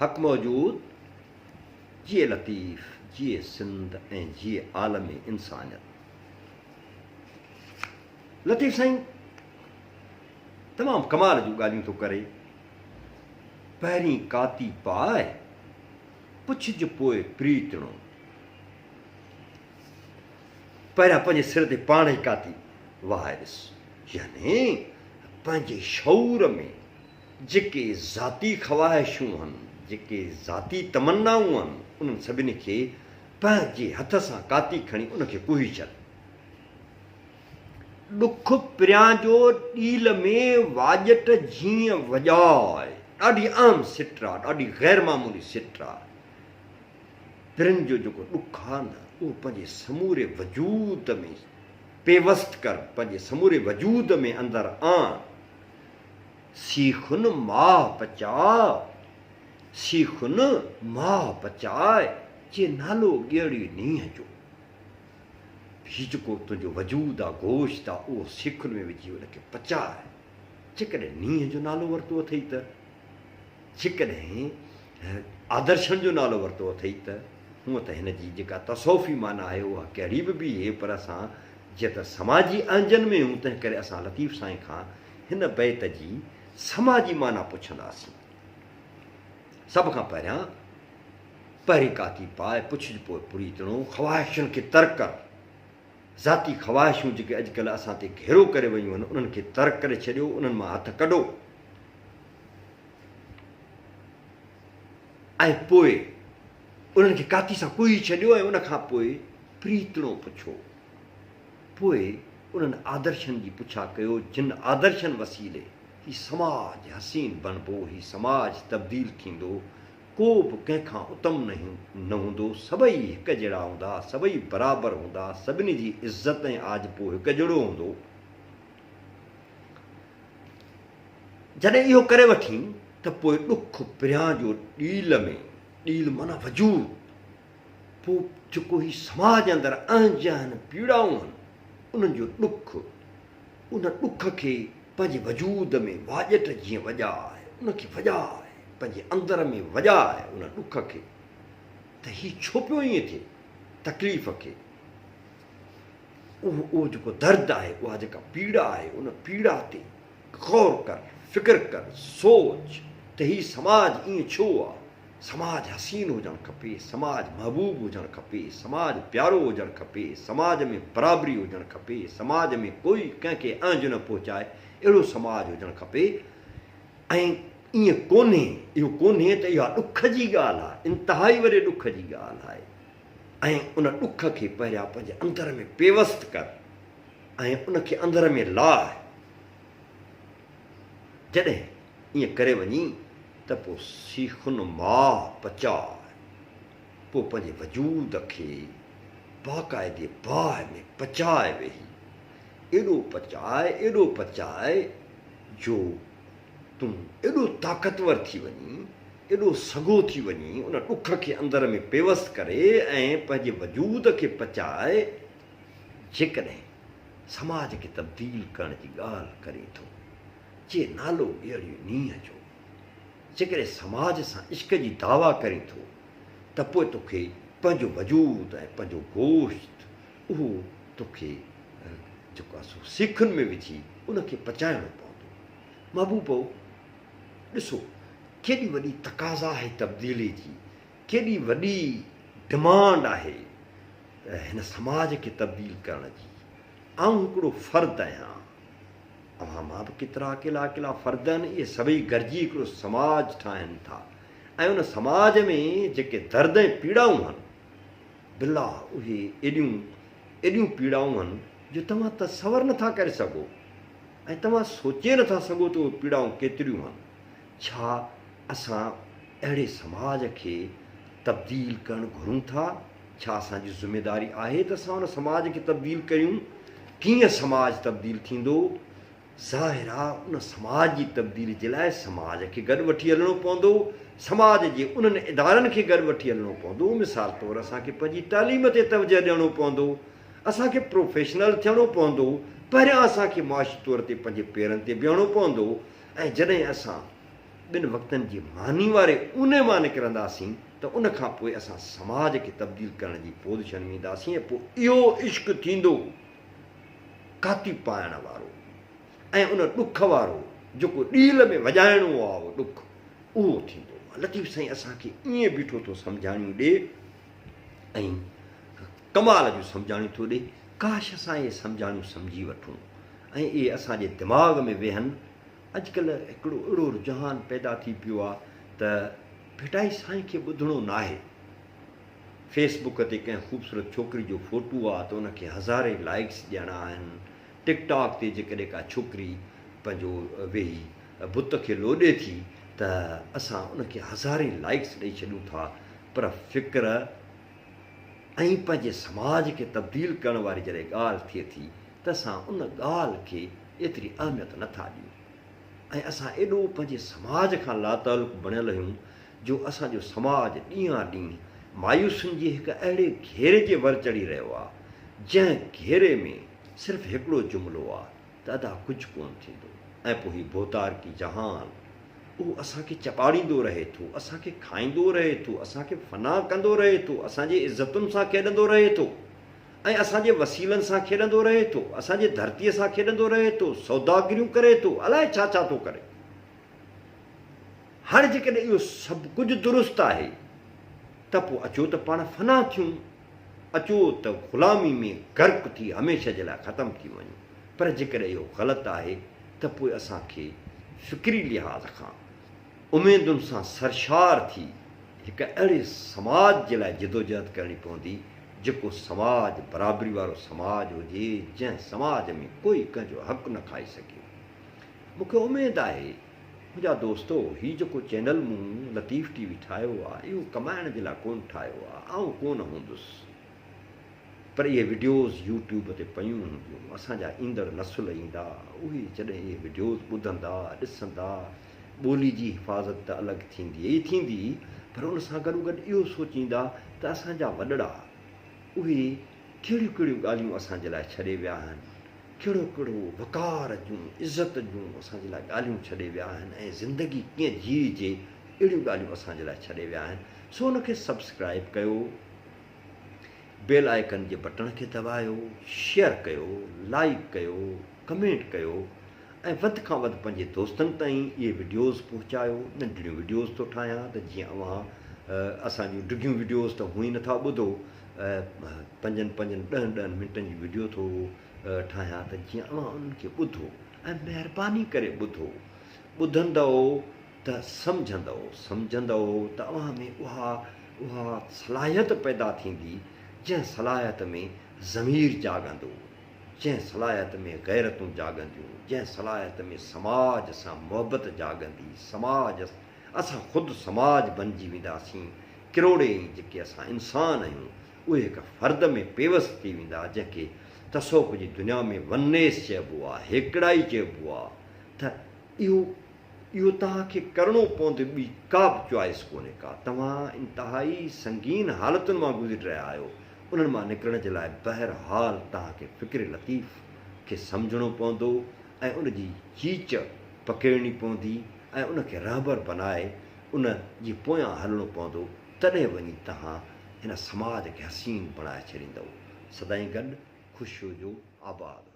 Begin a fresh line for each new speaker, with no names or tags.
حق موجود، جيئي لطيف، جيئي سنڌ ۽ جيئي عالم انسانيت. لطيف سائين تمام ڪمال جون ڳالهيون ٿو ڪري. پهرين ڪاتي پاء، پڇج پوء پريتڻو. پهريان پنهنجي سر تي پاڻ ئي ڪاتي وهائي ڏس. يعني پنهنجي شعور ۾ جيڪي ذاتي خواهشون هن، جيڪي ذاتي تمنائون هن، انهن سڀني کي پنهنجي هٿ سان ڪاتي کڻي ان کي ڪوهي ڇڏ. ڏک پريان جو ڏيل ۾ واڄٽ جيئن وڄاء. ڏاڍي اهم سٽ آ، ڏاڍي غير معمولي سٽ آ. پرين جو جيڪو ڏک آ نه، اهو پنهنجي سموري وجود ۾ پيوست ڪر، پنهنجي سموري وجود ۾ اندر آڻ. سيخن ماهه پچاء، سيخن ماهه پچاء، چي نالو ڳيئڙي نينهن جو. هي جيڪو تنهنجو وجود آ، گوشت آ، اهو سيخن ۾ وجهي ان کي پچاء. جيڪڏهن نينهن جو نالو ورتو اٿئي ته، جيڪڏهن آدرشن جو نالو ورتو اٿئي ته، هونء ته هن جي جيڪا تصوفي معنيٰ آهي اها ڪهڙي به بيهي پر اسان جيئن ته سماجي اهنجن ۾ آهيون تنهن ڪري اسان لطيف سائين کان هن بيت جي سماجي معنيٰ پڇنداسين. سڀ کان پهريان پهرين ڪاتي پاء، پڇج پوء پريتڻو، خواهشن کي ترڪ ڪر. ذاتي خواهشون جيڪي اڄڪلهه اسان تي گهيرو ڪري ويون آهن انهن کي ترڪ ڪري ڇڏيو، انهن مان هٿ ڪڍو ۽ پوء انهن کي ڪاتي سان ڪوهي ڇڏيو ۽ ان کان پوء پريتڻو پڇو. پوء انهن آدرشن جي پڇا ڪيو جن آدرشن وسيلي هي سماج حسين بڻبو، هي سماج تبديل ٿيندو، ڪو به ڪنهن کان اتم نه هوندو، سڀئي هڪ جهڙا هوندا، سڀئي برابر هوندا، سڀني جي عزت ۽ آجپو هڪ جهڙو هوندو. جڏهن اهو ڪري وٺين ته پوء ڏک پريان جو ڏيل ۾، ڏيل معنيٰ وجود، پوء جيڪو هي سماج اندر اهنج آهن، پيڙائون آهن، انهن جو ڏک، ان ڏک کي پنهنجي وجود ۾ واڄٽ جيئن وڄاء، ان کي وڄاء، پنهنجي اندر ۾ وڄاء ان ڏک کي ته هي ڇو پيو ائين ٿئي، تڪليف کي، اهو اهو جيڪو درد آهي، اها جيڪا پيڙا آهي، ان پيڙا تي غور ڪر، فڪر ڪر، سوچ ته هي سماج ائين ڇو آ؟ سماج حسين هجڻ کپي، سماج محبوب هجڻ کپي، سماج پيارو هجڻ کپي، سماج ۾ برابري هجڻ کپي، سماج ۾ ڪوئي ڪنهن کي اهنج نه پهچائي اهڙو سماج هجڻ کپي ۽ ائين ڪونهي، اهو ڪونهي ته اها ڏک جي ڳالهه آهي، انتهائي وڏي ڏک جي ڳالهه آهي ۽ ان ڏک کي پهريان پنهنجي اندر ۾ پيوست ڪر ۽ ان کي اندر ۾ لاهه. جڏهن ائين ڪري وڃين ته پوء سيخن ماء پچاء، پوء پنهنجي وجود کي باقاعدي باهه ۾ پچاء ويهي، ايڏو پچاء، ايڏو پچاء جو تون ايڏو طاقتور ٿي وڃين، ايڏو سگهو ٿي وڃين، ان ڏک کي اندر ۾ پيوست ڪري ۽ پنهنجي وجود کي پچاء، جيڪڏهن سماج کي تبديل ڪرڻ جي ڳالهه ڪرين ٿو، چي نالو ڏيئڙيون نينهن جو. جيڪڏهن سماج سان عشق جي دعويٰ ڪرين ٿو ته پوء توکي پنهنجو وجود ۽ پنهنجو گوشت اهو توکي جيڪو آهي سو سيخن ۾ وجهي ان کي پچائڻو پوندو. محبوبؤ! ڏسو ڪيڏي وڏي تقاضا آهي تبديلي جي، ڪيڏي وڏي ڊمانڊ آهي هن سماج کي تبديل ڪرڻ جي. آئون هڪڙو فرد آهيان. اوهان مان به ڪيترا اڪيلا اڪيلا فرد آهن، اهي سڀئي گڏجي هڪڙو سماج ٺاهين ٿا ۽ ان سماج ۾ جيڪي درد ۽ پيڙائون آهن، بلا اهي ايڏيون ايڏيون پيڙائون آهن جو توهان تصور نٿا ڪري سگهو ۽ توهان سوچي نٿا سگهو ته اهي پيڙائون ڪيتريون آهن. ڇا اسان اهڙي سماج کي تبديل ڪرڻ گهرون ٿا؟ ڇا اسان جي ذميداري آهي ته اسان ان سماج کي تبديل ڪريون؟ ڪيئن سماج تبديل ٿيندو؟ ظاهر آ ان سماج جي تبديلي جي لاء سماج کي گڏ وٺي هلڻو پوندو، سماج جي انهن ادارن کي گڏ وٺي هلڻو پوندو، مثال طور اسان کي پنهنجي تعليم تي توجهه ڏيڻو پوندو، اسان کي پروفيشنل ٿيڻو پوندو، پهريان اسان کي معاشي طور تي پنهنجي پيرن تي بيهڻو پوندو ۽ جڏهن اسان ٻن وقتن جي ماني واري اوني مان نڪرنداسين ته ان کان پوء اسان سماج کي تبديل ڪرڻ جي پوزيشن ۾ اينداسين ۽ پوء اهو عشق ٿيندو ڪاتي پائڻ وارو ۽ ان ڏک وارو جيڪو ڏيل ۾ وڄائڻو آ اهو ڏک اهو ٿيندو. لطيف سائين اسان کي ائين بيٺو ٿو سمجهاڻيون ڏي ۽ ڪمال جون سمجهاڻيون ٿو ڏي. ڪاش اسان اهي سمجهاڻيون سمجهي وٺون ۽ اهي اسان جي دماغ ۾ ويهن. اڄڪلهه هڪڙو اهڙو رجحان پيدا ٿي پيو آ ته ڀٽائي سائين کي ٻڌڻو ناهي. فيس بڪ تي ڪنهن خوبصورت ڇوڪري جو فوٽو آ ته ان کي هزارين لائيڪس ڏيڻا آهن. ٽڪ ٽاڪ تي جيڪڏهن ڪا ڇوڪري پنهنجو ويهي بت کي لوڏي ٿي ته اسان ان کي هزارين لائيڪس ڏئي ڇڏيون ٿا پر فڪر ۽ پنهنجي سماج کي تبديل ڪرڻ واري جڏهن ڳالهه ٿئي ٿي ته اسان ان ڳالهه کي ايتري اهميت نه ٿا ڏيون ۽ اسان ايڏو پنهنجي سماج کان لاتعلق بڻيل آهيون جو اسان جو سماج ڏينهان ڏينهن مايوسين جي هڪ اهڙي گهيري جي ور چڙهي رهيو آهي جنهن گهيري ۾ صرف هڪڙو جملو آهي ته ادا ڪجهه ڪونه ٿيندو ۽ پوء هي ڀوتارڪي جهان اهو اسان کي چٻاڙيندو رهي ٿو، اسان کي کائيندو رهي ٿو، اسان کي فنا ڪندو رهي ٿو، اسان جي عزتن سان کيڏندو رهي ٿو ۽ اسان جي وسيلن سان کيڏندو رهي ٿو، اسان جي ڌرتيء سان کيڏندو رهي ٿو، سوداگريون ڪري ٿو، الائي ڇا ڇا ٿو ڪري. هاڻي جيڪڏهن اهو سڀ ڪجهه درست آهي ته پوء اچو ته پاڻ فنا ٿيون، اچو ته غلامي ۾ غرق ٿي هميشه جي لاء ختم ٿي وڃون. پر جيڪڏهن اهو غلط آهي ته پوء اسان کي فڪري لحاظ کان اميدن سان سرشار ٿي هڪ اهڙي سماج جي لاء جدوجهد ڪرڻي پوندي جيڪو سماج برابري وارو سماج هجي جنهن سماج ۾ ڪوئي ڪنهن جو حق نه کائي سگهي. مون کي اميد آهي منهنجا دوستو هي جيڪو چينل مون لطيف ٽي وي ٺاهيو آهي اهو ڪمائڻ جي لاء ڪونه ٺاهيو آهي آئون ڪونه هوندس پر اهي وڊيوز يوٽيوب تي پيون هونديون، اسان جا ايندڙ نسل ايندا، اهي جڏهن اهي وڊيوز ٻڌندا، ڏسندا، ٻولي جي حفاظت ته الڳ ٿيندي ئي ٿيندي، پر ان سان گڏوگڏ اهو سوچيندا ته اسان جا وڏڙا اهي ڪهڙيون ڪهڙيون ڳالهيون اسان جي لاء ڇڏي ويا آهن، ڪهڙو ڪهڙو وقار جون، عزت جون اسان جي لاء ڳالهيون ڇڏي ويا آهن ۽ زندگي ڪيئن جيئجي اهڙيون ڳالهيون اسان جي لاء ڇڏي ويا آهن، سو ان کي سبسڪرائيب ڪيو. بيل آئيڪن جي بٽڻ کي دٻايو، شيئر ڪيو، لائيڪ ڪيو، ڪمينٽ ڪيو ۽ وڌ کان وڌ پنهنجي دوستن تائين اهي وڊيوز پهچايو. ننڍڙيون وڊيوز ٿو ٺاهيان ته جيئن اوهان اسان جون ڊگهيون وڊيوز ته هونئن نٿا ٻڌو پنجن پنجن ڏهن ڏهن منٽن جي وڊيو ٿو ٺاهيان ته جيئن اوهان انهن کي ٻڌو ۽ مهرباني ڪري ٻڌو. ٻڌندؤ ته سمجهندؤ، سمجهندؤ ته اوهان ۾ اها اها صلاحيت پيدا ٿيندي، جنهن صلاحيت ۾ ضمير جاڳندو، جنهن صلاحيت ۾ غيرتون جاڳنديون، جنهن صلاحيت ۾ سماج سان محبت جاڳندي، سماج اسان خود سماج بنجي وينداسين، ڪروڙين جيڪي اسان انسان آهيون، اهي هڪ فرد ۾ پيوست ٿي ويندا، جنهن کي تصوف جي دنيا ۾ ونيس چئبو آهي، هيڪڙائي چئبو آهي ته اهو اهو توهان کي ڪرڻو پوندو ٻي ڪا به چوائس ڪونهي ڪا. توهان انتهائي سنگين حالتن مان گذري رهيا آهيو انهن مان نڪرڻ جي لاء بهرحال توهان کي فڪر لطيف کي سمجهڻو پوندو ۽ ان جي چيچ پڪڙڻي پوندي ۽ ان کي رهبر بنائي ان جي پويان هلڻو پوندو تڏهن وڃي توهان هن سماج کي حسين بڻائي ڇڏيندؤ. سدائين گڏ خوش هجو آباد هجو.